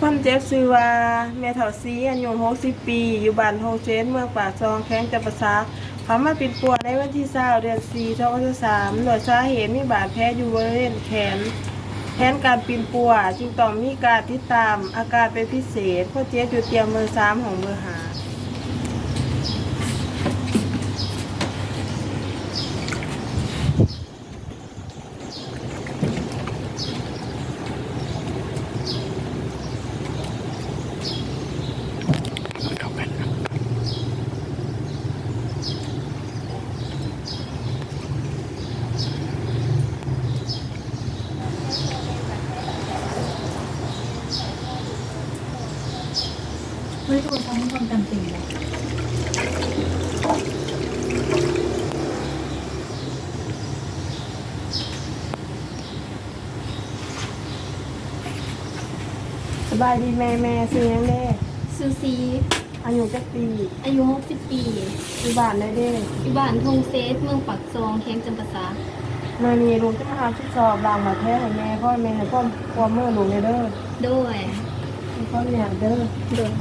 ຄົນເຈັບຊື່ວ່າ ແມ່ເຖົ້າສີ ອາຍຸຫົກສິບປີ ຢູ່ບ້ານທົ່ງເສດ ເມືອງປາກຊ່ອງ ແຂວງຈຳປາສັກ. ເຂົາມາປິ່ນປົວໃນວັນທີຊາວ ເດືອນສີ່ ສອງພັນຊາວສາມ ດ້ວຍສາເຫດມີບາດແຜຢູ່ບໍລິເວນແຂນ. ແຜນການປິ່ນປົວຈຶ່ງຕ້ອງມີການຕິດຕາມອາການເປັນພິເສດ. ຄົນເຈັບຢູ່ຕຽງເບີສາມ ຫ້ອງເບີຫ້າ. ເຮີ້ຍ ໂທລະສັບມັນຕ້ອງຕັ້ງເຕັມບໍ່? ສະບາຍດີແມ່. ແມ່ຊື່ຫຍັງເດ? ຊື່ສີ. ອາຍຸຈັກປີ? ອາຍຸຫົກສິບປີ. ຢູ່ບ້ານໃດເດ? ຢູ່ບ້ານທົ່ງເສດ ເມືອງປາກຊ່ອງ ແຂວງຈຳປາສັກ. ມື້ນີ້ລູກຈະມາຮັບຜິດຊອບລ້າງບາດແຜໃຫ້ແມ່. ຂໍໃຫ້ແມ່ໃຫ້ຄວາມຮ່ວມມືລູກແດ່ເດີ. ໂດຍ. ຂໍອະນຸຍາດເດີ. ໂດຍ.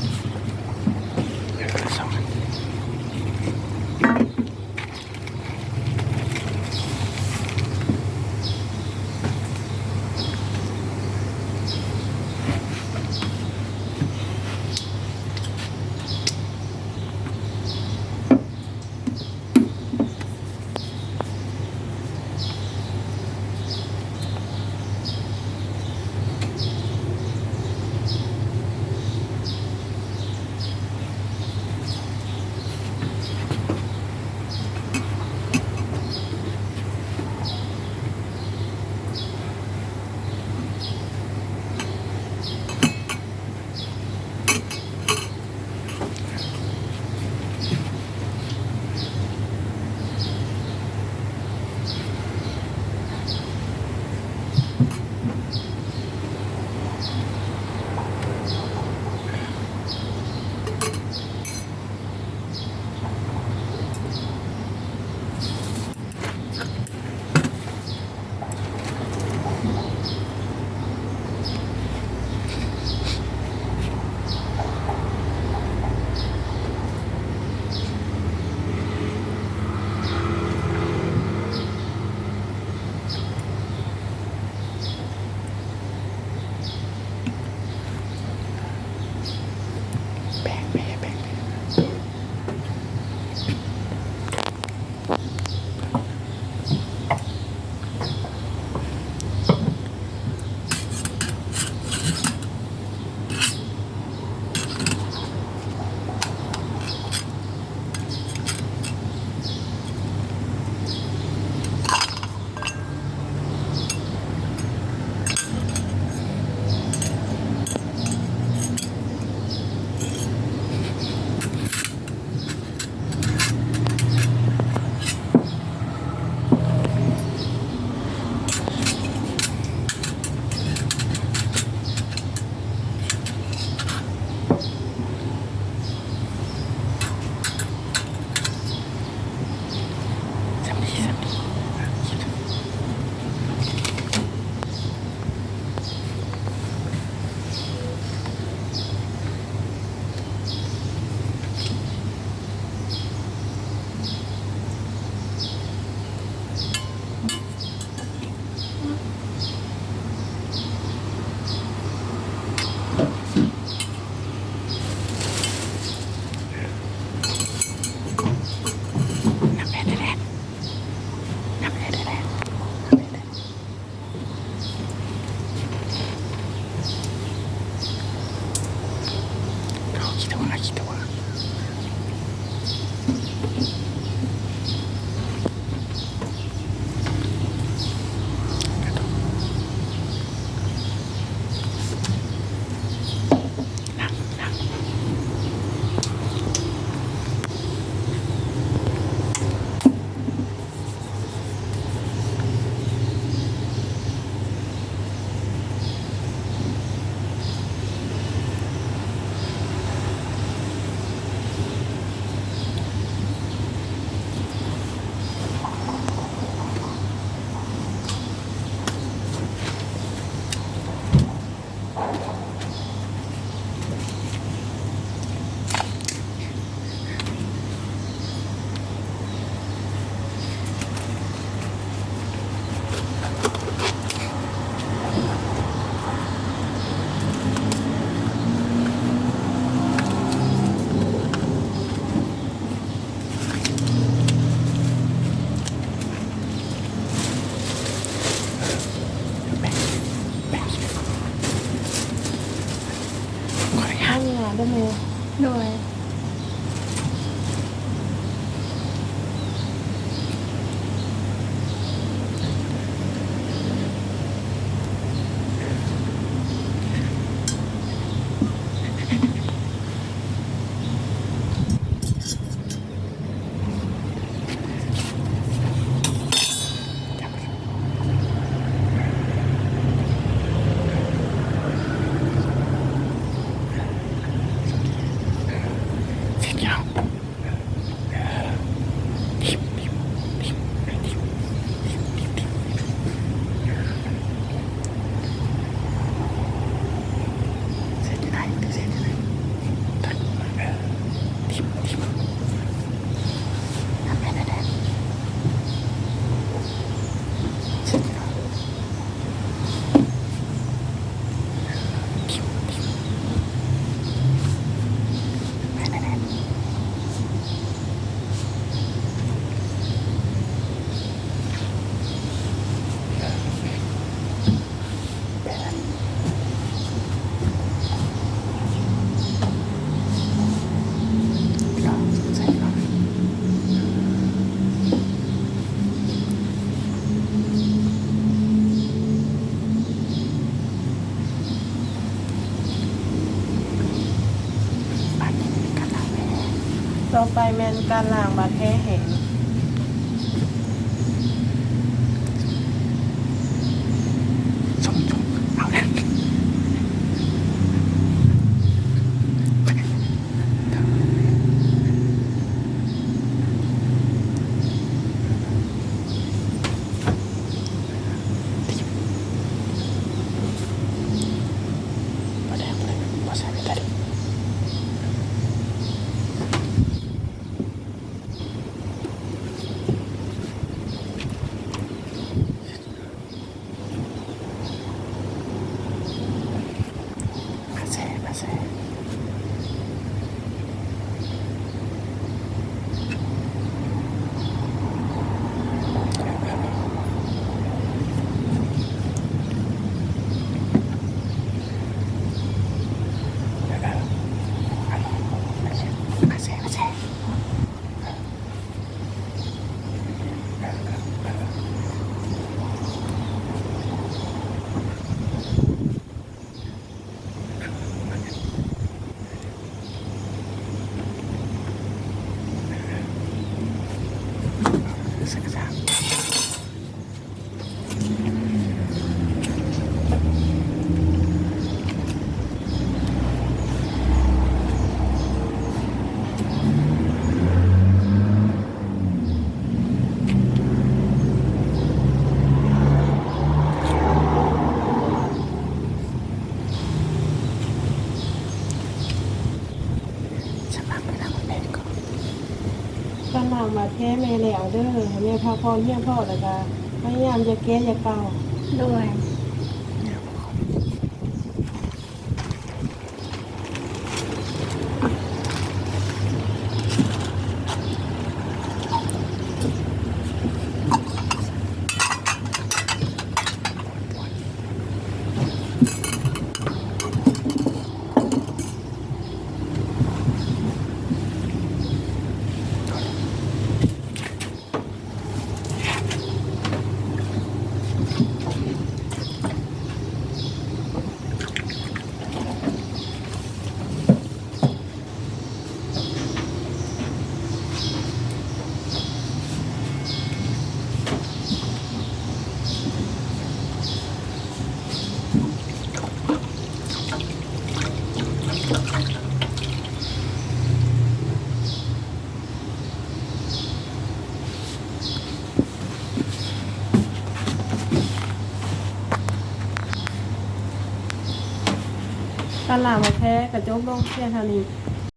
ເດີແມ່. ໂດຍ. ຕໍ່ໄປແມ່ນການລ້າງບາດແຜແຫ້ງ. ການລ້າງບາດແຜແມ່ແລ້ວເດີ ໃຫ້ແມ່ພັກຜ່ອນພຽງພໍ ແລ້ວກະພະຍາຍາມຢ່າແກະຢ່າເປົ່າ. ໂດຍ. ການລ້າງບາດແຜກະຈົບລົງພຽງເທົ່ານີ້.